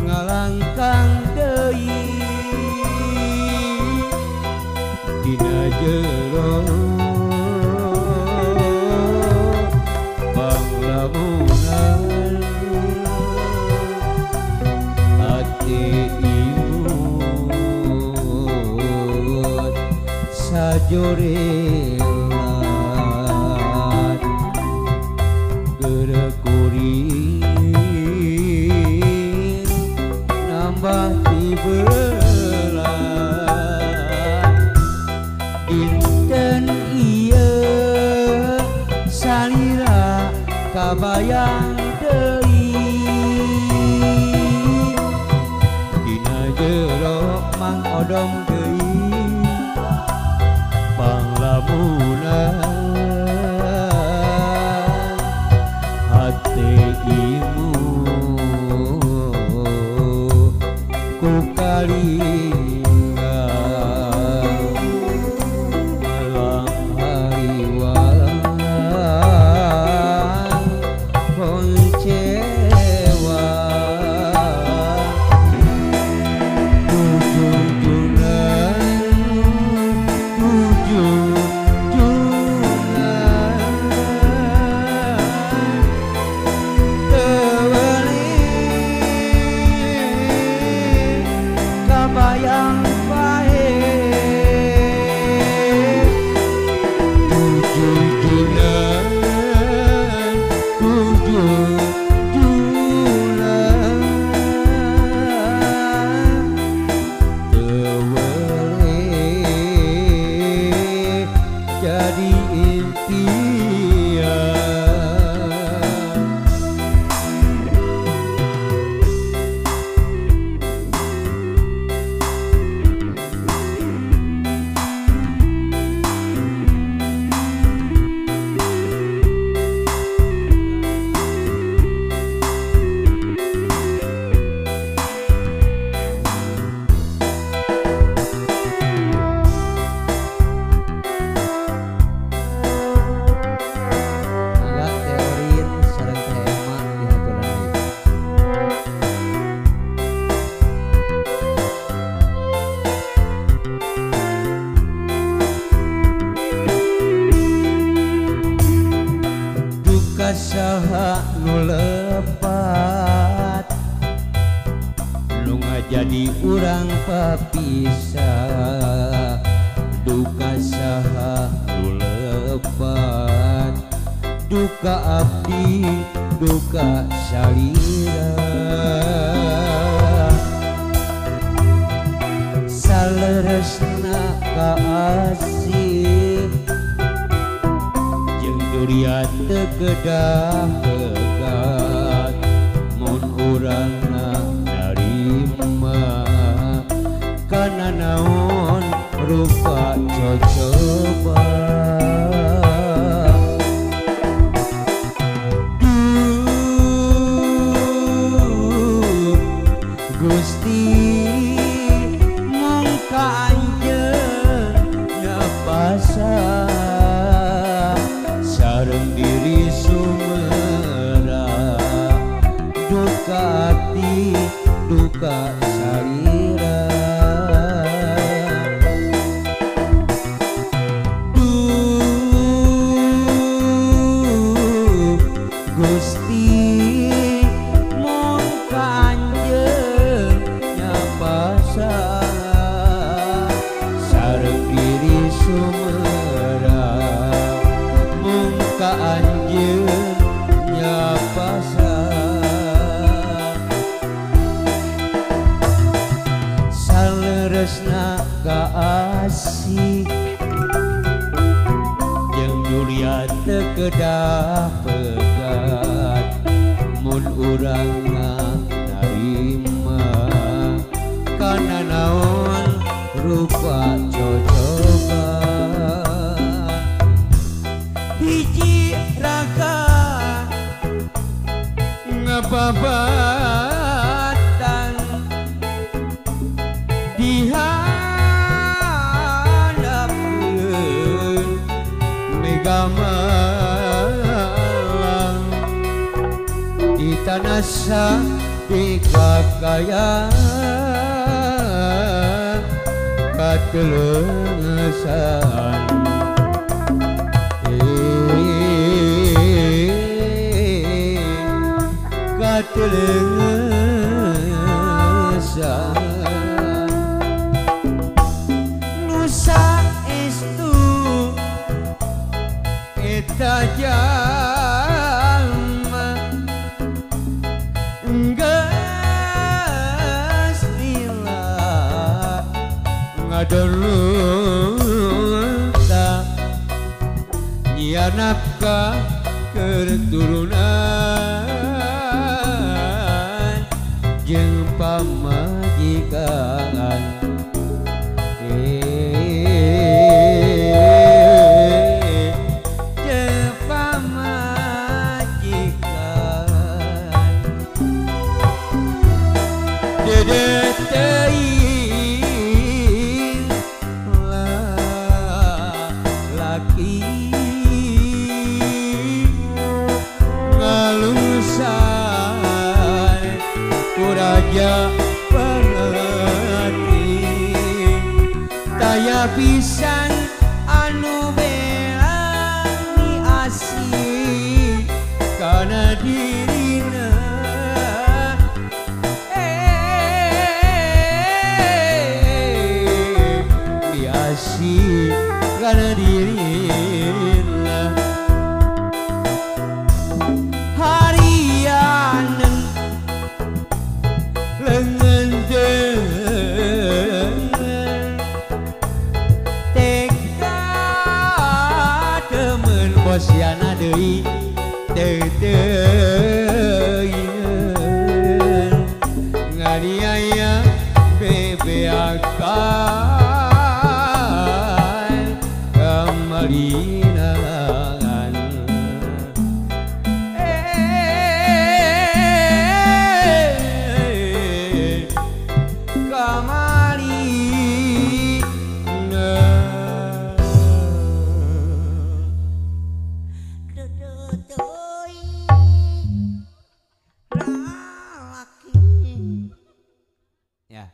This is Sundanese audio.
Ngalangkang deui dina jero panglamunan ati imut sajorelat geura kuring nambah tibelat dinten ieu salira kabayang deui dina jero Mang Odong deui panglamunan hate imu ku kalinga malam hariwang koncewa ujung-jungan ujung-jungan teweli kabayang pae ujung-jungan ujung-jungan teweli jadi impian. Saha nu lepat nu ngajadi urang papisah, duka saha nu lepat, duka abdi duka salira saleresna ka asih durian teu kedah pegat mun urangna narima kana naon rupa cocoba. Duh Gusti mung ka anjeun nyapasa sareng diri sumera duka ati duka salira. Duh Gusti mung ka anjeun nyapasa sareng diri sumera ka anjeun nyapasa saleresna ka asih jeung durian teu kedah pegat Ngapabatan dihandapkeun mega malang di tanah di kakayaan katelengesan. Katelengesan nusa estu eta jalma geus lila ngadolunta nyiar nafkah keturunan jeung pamajikan. Jeung pamajikan dede teuing laki ngalungsan raja pengerti taya pisan anu belani asih kana dirina. Diasih kana dirina harianeun lengan teka temen bosiana deui teu teuingeun nganiaya bebeakan kamalinalan. Ya.